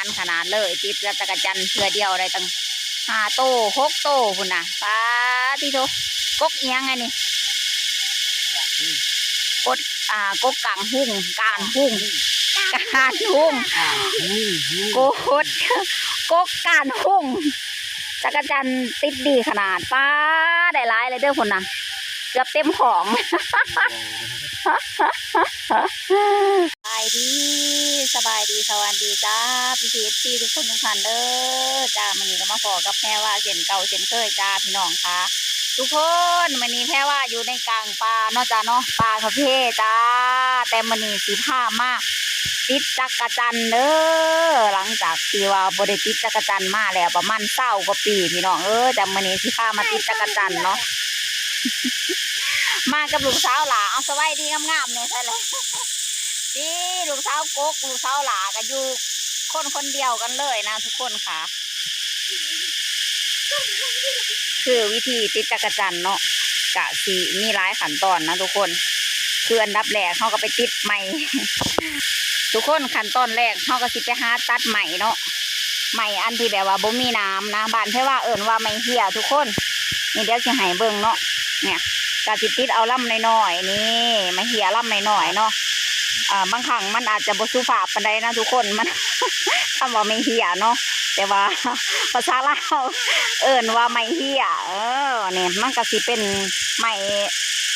ນຂະໜາດເລີຍ ຕິດເສືອຈັກກະຈັນເທື່ອດຽວໄດ້ຕັ້ງຫ້າໂຕ ຫົກໂຕພຸ້ນນະ. ປາຕິໂທ ກົກອີ່ຫຍັງອັນນີ້? ກົກ ອ່າ ກົກກາງຮຸ່ງ ການຮຸ່ງ ການຮຸ່ງ ກົກ ກົກການຮຸ່ງ. ຈັກກະຈັນຕິດດີຂະໜາດ ປາ ໄດ້ຫຼາຍເລີຍເດີພຸ້ນນະ ເກືອບເຕັມຂອງ. ສະບາຍດີ ສະບາຍດີ ສະຫວັດດີຈ້າ ພີ່ໆ ເອັຟຊີ ທຸກຄົນທຸກທ່ານເດີຈ້າ. ມື້ນີ້ກໍມາພໍ້ກັບແພວາເຊັ່ນເກົ່າເຊັ່ນເຄີຍຈ້າ ພີ່ນ້ອງຄ່ະ. ທຸກຄົນ ມື້ນີ້ແພວາຢູ່ໃນກາງປ່າເນາະຈ້າເນາະ ປ່າຄາເຟຈ້າ. ແຕ່ມື້ນີ້ຊິພາມາຕິດຈັກກະຈັນເດີ ຫຼັງຈາກທີ່ວ່າບໍ່ໄດ້ຕິດຈັກກະຈັນມາແລ້ວປະມານຊາວກວ່າປີ ພີ່ນ້ອງເອີຍ. ແຕ່ມື້ນີ້ຊິພາມາຕິດຈັກກະຈັນເນາະ ມາກັບລູກສາວຫຼ້າ. ເອົາ ສະບາຍດີງາມໆແດ່ ໃສລະ? ນີ້ລູກສາວກົກ ລູກສາວຫຼ້າກໍຢູ່ຄົນຄົນດຽວກັນເລີຍນະທຸກຄົນຄ່ະ. ຄືວິທີຕິດຈັກກະຈັນເນາະ ກະຊິມີຫຼາຍຂັ້ນຕອນນະທຸກຄົນ. ຄືອັນດັບແລກເຮົາກໍໄປຕິດໄມ້ ທຸກຄົນ. ຂັ້ນຕອນແລກເຮົາກໍຊິໄປຫາຕັດໄມ້ເນາະ ໄມ້ອັນທີ່ແບບວ່າບໍ່ມີໜາມນະ ບ້ານແພວາເອີ້ນວ່າໄມ້ເຫ້ຍທຸກຄົນ. ນີ້ ດຽວຊິໃຫ້ເບິ່ງເນາະ ນີ້ ກະຊິຕິດເອົາລຳນ້ອຍໆ ນີ້ ໄມ້ເຫ້ຍລຳນ້ອຍໆເນາະ. ເອີ ບາງຄັ້ງມັນອາດຈະບໍ່ສຸພາບປານໃດນະທຸກຄົນ ມັນ ຄຳວ່າໄມ້ເຫ້ຍເນາະ ແຕ່ວ່າພາສາລາວເອີ້ນວ່າໄມ້ເຫ້ຍ. ເອີ ນີ້ມັນກະຊິເປັນໄມ້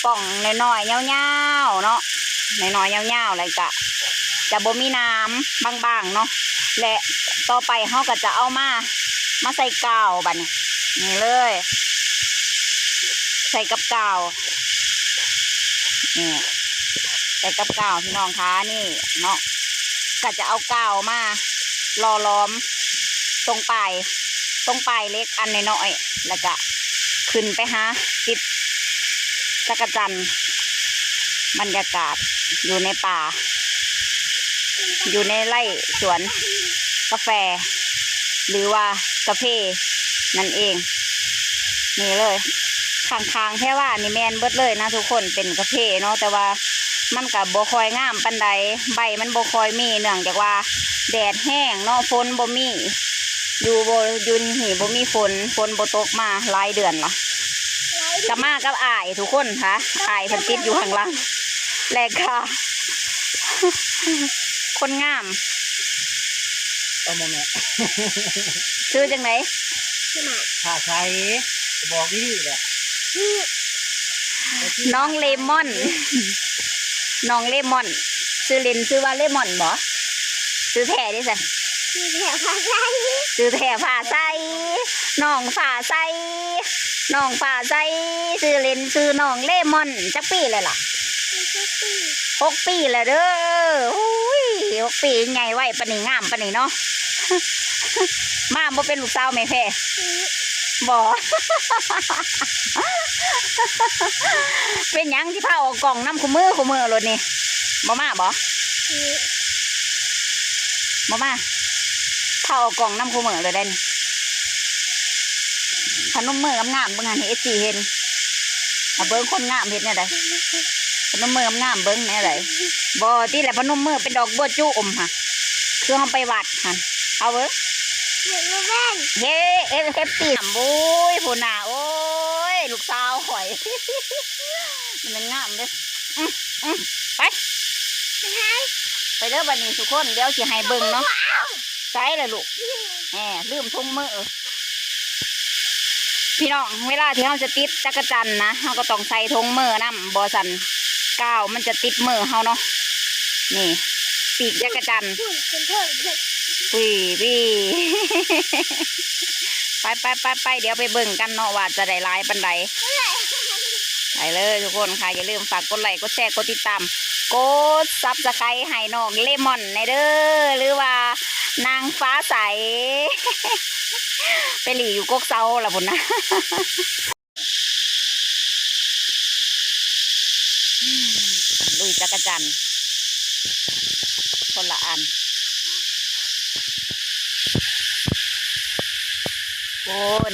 ປ່ອງນ້ອຍໆ ຍາວໆເນາະ ນ້ອຍໆຍາວໆ ແລ້ວກະຈະບໍ່ມີໜາມ ບາງໆເນາະ. ແລະຕໍ່ໄປເຮົາກໍຈະເອົາມາ ມາໃສ່ກາວບາດນີ້ ນີ້ເລີຍ ໃສ່ກັບກາວ ນີ້ ໃສ່ກັບກາວ ພີ່ນ້ອງຄ່ະ. ນີ້ເນາະ ກໍຈະເອົາກາວມາຫຼໍ່ຫຼອມ ຕົງປາຍ ຕົງປາຍເຫຼັກອັນນ້ອຍໆ ແລ້ວກະຂຶ້ນໄປຫາຕິດຈັກກະຈັນ. ບັນຍາກາດຢູ່ໃນປ່າ ຢູ່ໃນໄຮ່ສວນກາແຟ ຫຼືວ່າກາເຟນັ້ນເອງ. ນີ້ເລີຍ ຂ້າງໆແພວານີ້ແມ່ນເບິດເລີຍນະທຸກຄົນ ເປັນກາເຟເນາະ ແຕ່ວ່າມັນກະບໍ່ຄ່ອຍງາມປານໃດ ໃບມັນບໍ່ຄ່ອຍມີ ເນື່ອງຈາກວ່າແດດແຮງເນາະ ຝົນບໍ່ມີ ຢູ່ບໍ່ ຢູ່ນີ້ບໍ່ມີຝົນ ຝົນບໍ່ຕົກມາຫຼາຍເດືອນລະ. ກໍມາກັບອ້າຍທຸກຄົນຄ່ະ ອ້າຍເພິ່ນຕິດຢູ່ຂ້າງຫຼັງ ແລະກະຄົນງາມ ເອີ ບໍ່ແມ່ນ ຊື່ຈັ່ງໃດ? ຊື່ໝາກ ຜ້າໃສ ບອກດີໆແຫຼະ ນ້ອງເລມອນ ນ້ອງເລມອນ ຊື່ຫຼິ້ນຊື່ວ່າເລມອນບໍ? ຊື່ແທ້ເດຊະ? ຊື່ແທ້ຟ້າໃສ ຊື່ແທ້ຟ້າໃສ ນ້ອງຟ້າໃສ ນ້ອງຟ້າໃສ ຊື່ຫຼິ້ນຊື່ນ້ອງເລມອນ. ຈັກປີແລ້ວລະ? ຫົກປີ ຫົກປີແລ້ວເດີ. ໂອ້ຍ ຫົກປີ ໃຫຍ່ໄວປານນີ້ ງາມປານນີ້ເນາະ. ມາບໍ່ເປັນລູກສາວແມ່ແພ? ບໍ່. ເປັນຫຍັງຊິພາອອກກ້ອງນຳຄູ່ມື້ຄູ່ມື້ໂລດນີ້? ບໍ່ມາບໍ? ບໍ່ມາ. ພາອອກກ້ອງນຳຄູ່ມື້ເລີຍໄດ໋ນີ້. ພະນົມມືງາມໆ ເບິ່ງຫັ້ນ ໃຫ້ເອັຟຊີເຫັນ. ເອົາເບິ່ງຄົນງາມເຮັດແນວໃດ. ພະນົມມືງາມໆ ເບິ່ງແນວໃດ. ບໍ່ຕິ ລະພະນົມມືເປັນດອກບົວຈຸ່ມຫັ້ນ ຄືເຮົາໄປວັດຫັ້ນ. ເອົາເບິ່ງ ເຮັດບໍ່ເປັນ. ເຮັດ ເອັຟ ເອັຟ ຕີ ໂອ້ຍ ພຸ້ນນະ ໂອ້ຍ ລູກສາວຂ້ອຍ ມັນງາມເດ້. ອື ອື ໄປ ໄປເດີບັດນີ້ທຸກຄົນ ດຽວຊິໃຫ້ເບິ່ງເນາະ. ໃສ່ລະລູກ ແໝ ລືມຖົງມື. ພີ່ນ້ອງ ເວລາທີ່ເຮົາຈະຕິດຈັກກະຈັນນະ ເຮົາກໍຕ້ອງໃສ່ຖົງມືນຳ ບໍ່ຊັ້ນກາວມັນຈະຕິດມືເຮົາເນາະ. ນີ້ ປີກຈັກກະຈັນ ພຸ້ນ ຂຶ້ນເທິງພຸ້ນ ອຸ້ຍ ວີ ໄປໆໆໆ ດຽວໄປເບິ່ງກັນເນາະ ວ່າຈະໄດ້ຫຼາຍປານໃດ. ໄປເລີຍທຸກຄົນຄ່ະ ຢ່າລືມຝາກກົດໄລ ກົດແຊ ກົດຕິດຕາມ ກົດຊັບສະໄຄຣບ໌ໃຫ້ນ້ອງເລມອນແດ່ເດີ ຫຼືວ່ານາງຟ້າໃສ ໄປຫຼີ່ຢູ່ກົກເຊົາລະພຸ້ນນະ. ລຸຍຈັກກະຈັນ ຄົນລະອັນ ໂອ້ນ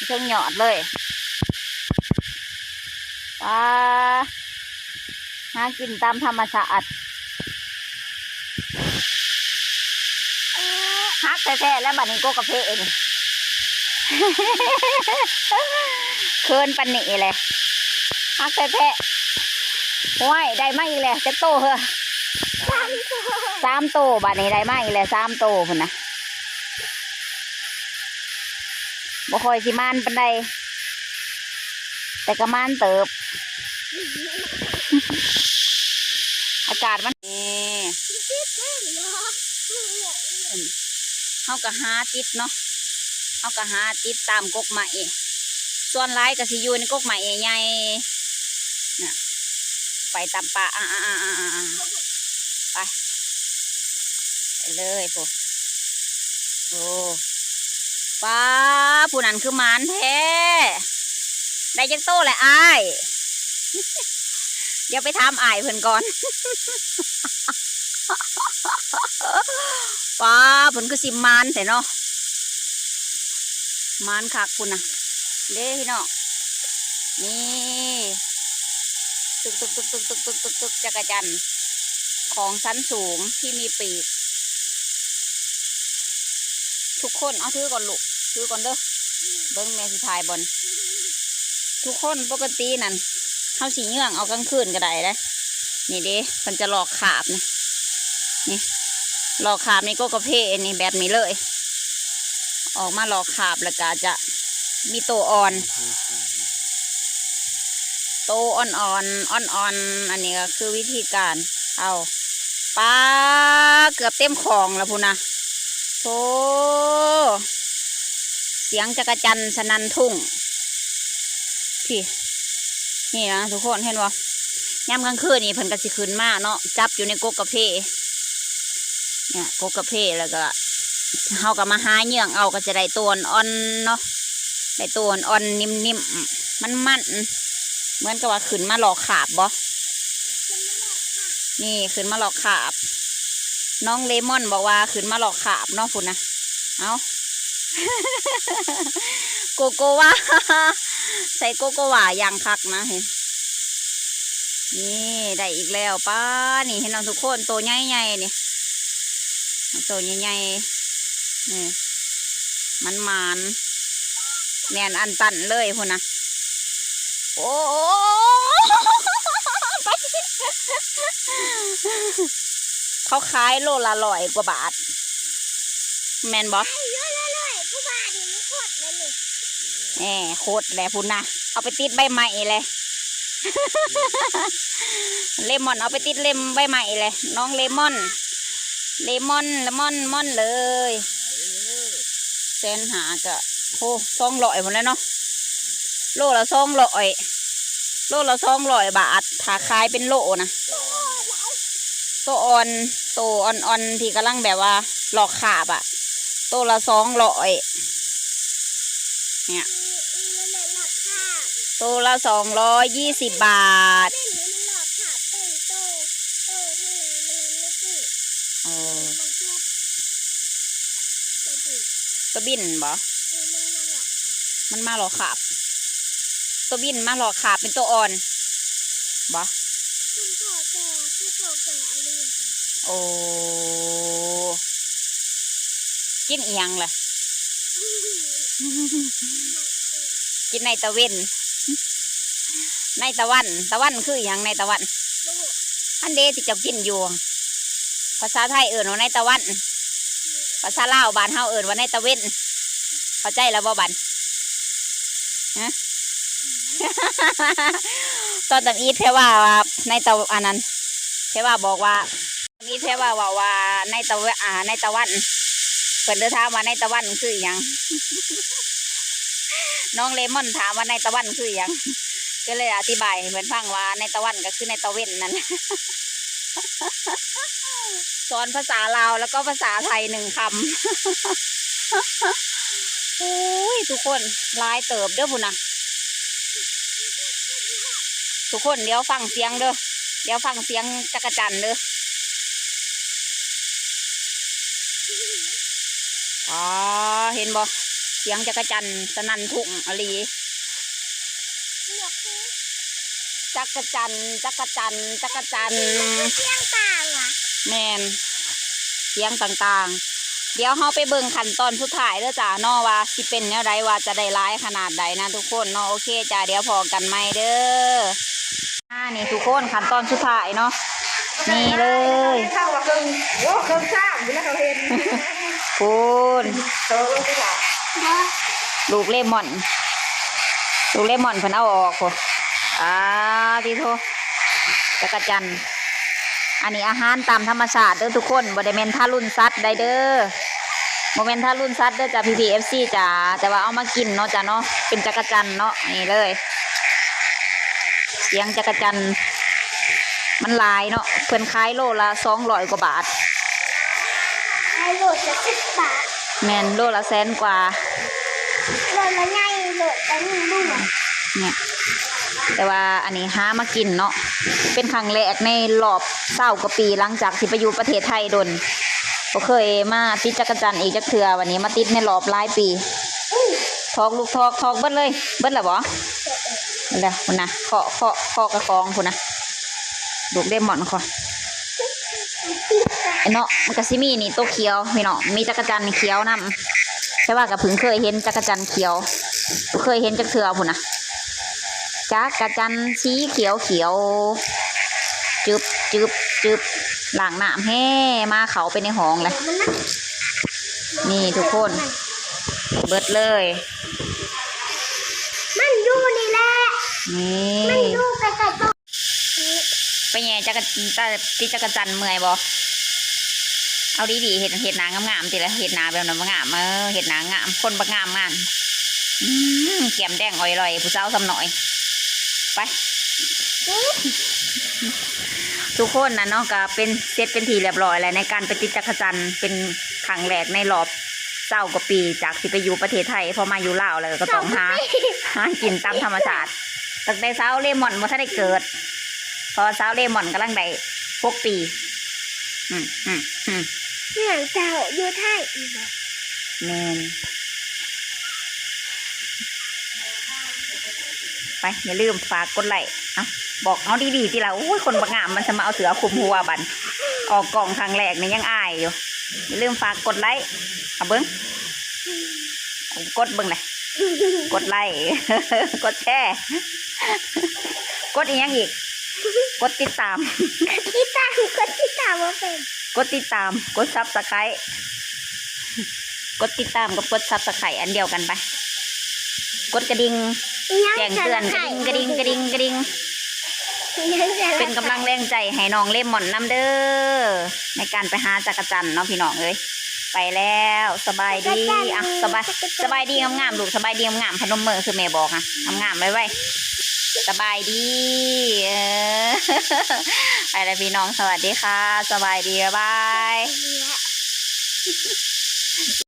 ເທິງຍອດເລີຍ. ວ້າ ຫາກິນຕາມທຳມະຊາດ. ແທ້ໆ ແລ້ວບັດນີ້ກົກກາເຟນີ້ ເຂີນປານນີ້ແຫຼະ ຮັກແທ້ໆ. ໂອ້ຍ ໄດ້ມາອີກແລ້ວ ຈັກໂຕເຮີ? ສາມໂຕ ສາມໂຕ ບັດນີ້ໄດ້ມາອີກແລ້ວ ສາມໂຕພຸ້ນນະ. ບໍ່ຄ່ອຍຊິໝານປານໃດ ແຕ່ກໍໝານເຕີບ. ອາກາດມັນ ນີ້ ເຮົາກໍຫາຕິດເນາະ ເຮົາກໍຫາຕິດຕາມກົກໄມ້ ສ່ວນຫຼາຍກໍຊິຢູ່ໃນກົກໄມ້ໃຫຍ່ໆ ນະ ໄປຕາມປ່າ ອາໆໆ ໄປ ໄປເລີຍພຸ້ນ. ໂອ້ ປ້າ ຜູ້ນັ້ນຄືໝານແທ້ ໄດ້ຈັກໂຕແຫຼະອ້າຍ? ດຽວໄປຖາມອ້າຍເພິ່ນກ່ອນ. ປ້າ ເພິ່ນຄືຊິໝານແທ້ເນາະ ໝານຄັກພຸ້ນນະ ເດ້ພີ່ນ້ອງ. ນີ້ ຕຶກໆໆໆໆ ຈັກກະຈັນຂອງຊັ້ນສູງທີ່ມີປີກ. ທຸກຄົນ ເອົາ ຖືກ່ອນລູກ ຖືກ່ອນເດີ ເບິ່ງແມ່ຊິຖ່າຍບ່ອນ. ທຸກຄົນ ປົກກະຕິນັ້ນ ເຮົາຊິເຍືອງເອົາກາງຄືນກໍໄດ້ເດ້. ນີ້ເດ້ ເພິ່ນຈະຫຼອກຄາບນີ້ ນີ້ ຫຼອກຄາບໃນກົກກາເຟນີ້ ແບບນີ້ເລີຍ ອອກມາຫຼອກຄາບ ແລ້ວກໍຈະມີໂຕອ່ອນ ໂຕອ່ອນໆ ອ່ອນໆ. ອັນນີ້ກໍຄືວິທີການເອົາ ປ້າ ເກືອບເຕັມຂອງແລ້ວພຸ້ນນະ. ໂທ້ ສຽງຈັກກະຈັນສະໜັ່ນທົ່ງ ພີ້ ນີ້ນະທຸກຄົນ ເຫັນບໍ່? ຍາມກາງຄືນນີ້ເພິ່ນກໍຊິຂຶ້ນມາເນາະ ຈັບຢູ່ໃນກົກກາເຟ ເນຍ ກົກກາເຟ ແລ້ວກໍເຮົາກໍມາຫາເຍືອງເອົາ ກໍຈະໄດ້ໂຕອ່ອນໆເນາະ ໄດ້ໂຕອ່ອນໆ ນິ້ມໆ ມັນໆ ເໝືອນກັບວ່າຂຶ້ນມາຫຼອກຄາບບໍ? ນີ້ຂຶ້ນມາຫຼອກຄາບ ນ້ອງເລມອນບອກວ່າຂຶ້ນມາຫຼອກຄາບເນາະ ພຸ້ນນະ. ເອົ້າ ໂກໂກວາ ໃສ່ໂກໂກວາຢ່າງຄັກນະ ນີ້ໄດ້ອີກແລ້ວ. ປ້າ ນີ້ເຫັນເນາະທຸກຄົນ ໂຕໃຫຍ່ໆ ນີ້ ໂຕໃຫຍ່ໆ ນີ້ ໝານໆ ແໜ້ນອັນຕັນເລີຍພຸ້ນນະ. ໂອ້ ເຂົາຂາຍໂລລະຮ້ອຍກວ່າບາດ ແມ່ນບໍ່? ຂາຍໂລລະຮ້ອຍກວ່າບາດນີ້ ມັນໂຄດແລ້ວນີ້ ແໜ່ ໂຄດແລ້ວພຸ້ນນະ. ເອົາໄປຕິດໃບໄມ້ແຫຼະ ເລມອນ ເອົາໄປຕິດເລັມໃບໄມ້ແຫຼະ ນ້ອງເລມອນ ເລມອນ ເລມອນ ມອນເລີຍ. ແສນຫ້າກໍ ໂອ້ ສອງຮ້ອຍພຸ້ນແຫຼະເນາະ ໂລລະສອງຮ້ອຍ ໂລລະສອງຮ້ອຍບາດ ຖ້າຂາຍເປັນໂລນະ. ໂຕອ່ອນ ໂຕອ່ອນໆ ທີ່ກຳລັງແບບວ່າຫຼອກຄາບອະ ໂຕລະສອງຮ້ອຍ ເນຍ ໂຕລະສອງຮ້ອຍຍີ່ສິບບາດ. ໂອ້ ໂຕບິນບໍ? ມັນມາຫຼອກຄາບ ໂຕບິນມາຫຼອກຄາບເປັນໂຕອ່ອນບໍ? ໂອ້ ກິນອີ່ຫຍັງລະ? ກິນໃນຕາເວັນ ໃນຕາວັນ ຕາວັນຄືອີ່ຫຍັງໃນຕາວັນ? ອັນເດທີ່ເຈົ້າກິນຢູ່ ພາສາໄທເອີ້ນວ່າໃນຕາວັນ ພາສາລາວບ້ານເຮົາເອີ້ນວ່າໃນຕາເວັນ ເຂົ້າໃຈແລ້ວບໍ່ບັດ? ຮະ ຕອນທຳອິດແພວ່າວ່າໃນຕາ ອັນນັ້ນ ແພວ່າບອກວ່າ ມີແພວ່າເວົ້າວ່າໃນຕາ ອາ ໃນຕາວັນ ເພິ່ນເລີຍຖາມວ່າໃນຕາວັນຄືອີ່ຫຍັງ ນ້ອງເລມອນຖາມວ່າໃນຕາວັນຄືອີ່ຫຍັງ ກໍເລີຍອະທິບາຍໃຫ້ເພິ່ນຟັງວ່າໃນຕາວັນກໍຄືໃນຕາເວັນນັ້ນ ສອນພາສາລາວແລ້ວກໍພາສາໄທໜຶ່ງຄຳ. ໂອ້ຍ ທຸກຄົນ ຫຼາຍເຕີບເດີພຸ້ນນະ ທຸກຄົນ ດຽວຟັງສຽງເດີ ດຽວຟັງສຽງຈັກກະຈັນເດີ. ອໍ ເຫັນບໍ່? ສຽງຈັກກະຈັນສະໜັ່ນທົ່ງອີ່ຫຼີ. ຈັກກະຈັນ ຈັກກະຈັນ ຈັກກະຈັນ. ສຽງຕ່າງຫວາ? ແມ່ນ ສຽງຕ່າງໆ. ດຽວເຮົາໄປເບິ່ງຂັ້ນຕອນສຸດທ້າຍເດີຈ້າເນາະ ວ່າຊິເປັນແນວໃດ ວ່າຈະໄດ້ຫຼາຍຂະໜາດໃດນະທຸກຄົນເນາະ. ໂອເຄຈ້າ ດຽວພໍ້ກັນໃໝ່ເດີ. ອ່າ ນີ້ທຸກຄົນ ຂັ້ນຕອນສຸດທ້າຍເນາະ ນີ້ເລີຍ ເຂົາວ່າເຄິ່ງ ໂອ້ ເຄິ່ງຊາມພຸ້ນນະ ເຂົາເຫັນ ພຸ້ນ ໂຕລົງໄປລະ ລູກເລມອນ ລູກເລມອນເພິ່ນເອົາອອກພຸ້ນ. ອາ ຕິໂທ ຈັກກະຈັນ. ອັນນີ້ອາຫານຕາມທຳມະຊາດເດີທຸກຄົນ ບໍ່ໄດ້ແມ່ນທາລຸນສັດໃດເດີ ບໍ່ແມ່ນທາລຸນສັດເດີຈ້າ ພີ່ໆ ເອັຟຊີ ຈ້າ ແຕ່ວ່າເອົາມາກິນເນາະຈ້າເນາະ ເປັນຈັກກະຈັນເນາະ. ນີ້ເລີຍ ສຽງຈັກກະຈັນ ມັນຫຼາຍເນາະ ເພິ່ນຂາຍໂລລະສອງຮ້ອຍກວ່າບາດ ຂາຍໂລລະສິບບາດ ແມ່ນ ໂລລະແສນກວ່າ ໂລລະໃຫຍ່ ໂລລະໜຶ່ງ ນີ້ ແຕ່ວ່າອັນນີ້ຫາມາກິນເນາະ ເປັນຄັ້ງແລກໃນລອບຊາວກວ່າປີ ຫຼັງຈາກທີ່ໄປຢູ່ປະເທດໄທດົນ ບໍ່ເຄີຍມາຕິດຈັກກະຈັນອີກຈັກເທື່ອ ບັດນີ້ມາຕິດໃນລອບຫຼາຍປີ. ຖອກລູກຖອກ ຖອກເບິດເລີຍ ເບິດແລ້ວບໍ່? ເບິດແລ້ວພຸ້ນນະ ເຄາະ ເຄາະ ເຄາະກະຂອງພຸ້ນນະ ລູກເລມອນຂ້ອຍ ເນາະ ມັນກະຊິມີນີ້ໂຕຂຽວພີ່ນ້ອງ ມີຈັກກະຈັນຂຽວນຳ ແຕ່ວ່າກະເພິ່ງເຄີຍເຫັນຈັກກະຈັນຂຽວ ບໍ່ເຄີຍເຫັນຈັກເທື່ອພຸ້ນນະ ຈັກກະຈັນສີຂຽວຂຽວ ຈຶບ ຈຶບ ຈຶບ ລ້າງນ້ຳແຮ່ ມາເຂົ້າໄປໃນຫ້ອງແລ້ວ ນີ້ທຸກຄົນ ເບິດເລີຍ ມັນຢູ່ນີ້ແຫຼະ ນີ້ ມັນຢູ່ໃກ້ໆ ໄປແຍ່ຈັກກະ ຕິດຈັກກະຈັນເມື່ອຍບໍ່? ເອົາດີໆ ເຮັດ ເຮັດໜ້າງາມໆ ຕິລະ ເຮັດໜ້າແບບນັ້ນງາມ ເອີ ເຮັດໜ້າງາມ ຄົນບັກງາມງາມ ອືມ ແກ້ມແດງອ່ອຍລ່ອຍ ຜູ້ສາວສ່ຳນ້ອຍ ໄປ ທຸກຄົນນະເນາະ ກະເປັນ ເສັດເປັນທີ່ລຽບຮ້ອຍແລ້ວ ໃນການໄປຕິດຈັກກະຈັນ ເປັນຄັ້ງແລກໃນລອບຊາວກວ່າປີ ຈາກທີ່ໄປຢູ່ປະເທດໄທ ພໍມາຢູ່ລາວແລ້ວກະຕ້ອງຫາ ຫາກິນຕາມທຳມະຊາດ ຕັ້ງແຕ່ສາວເລມອນບໍ່ທັນໄດ້ເກີດ ເພາະວ່າສາວເລມອນກຳລັງໄດ້ຫົກປີ ອືມ ອືມ ອືມ ເຮືອນເຈົ້າຢູ່ໄທອີກບໍ່? ແມ່ນ ໄປ ຢ່າລືມຝາກກົດໄລ້ ເອົ້າ ບອກເອົາດີໆ ຕິລະ ໂອ້ຍ ຄົນບັກງາມ ມັນສະມາເອົາເສື້ອຄຸມຫົວບັດ ອອກກ້ອງຄັ້ງແລກນີ້ຍັງອາຍຢູ່ ຢ່າລືມຝາກກົດໄລ້ ເອົາເບິ່ງ ກົດເບິ່ງແຫຼະ ກົດໄລ້ ກົດແຊ ກົດອີ່ຫຍັງອີກ? ກົດຕິດຕາມ ກົດຕິດຕາມ ກົດຕິດຕາມບໍ່ເປັນ ກົດຕິດຕາມ ກົດຊັບສະໄຄ ກົດຕິດຕາມກັບກົດຊັບສະໄຄອັນດຽວກັນໄປ ກົດກະດິ່ງ ອີຫຍັງ ແຈ້ງເຕືອນ ກະດິ່ງ ກະດິ່ງ ກະດິ່ງ ກະດິ່ງ ອີຫຍັງ ເປັນກຳລັງແຮງໃຈໃຫ້ນ້ອງເລມອນນຳເດີ ໃນການໄປຫາຈັກກະຈັນເນາະ ພີ່ນ້ອງເອີຍ. ໄປແລ້ວ ສະບາຍດີ ອ່ະ ສະບາຍ ສະບາຍດີງາມໆ ລູກ ສະບາຍດີງາມໆ ພະນົມມືຄືແມ່ບອກຫັ້ນ ງາມໆ ໄວໆ ສະບາຍດີ ເອີ ໄປແລ້ວພີ່ນ້ອງ ສະຫວັດດີຄ່ະ ສະບາຍດີ ບາຍບາຍ.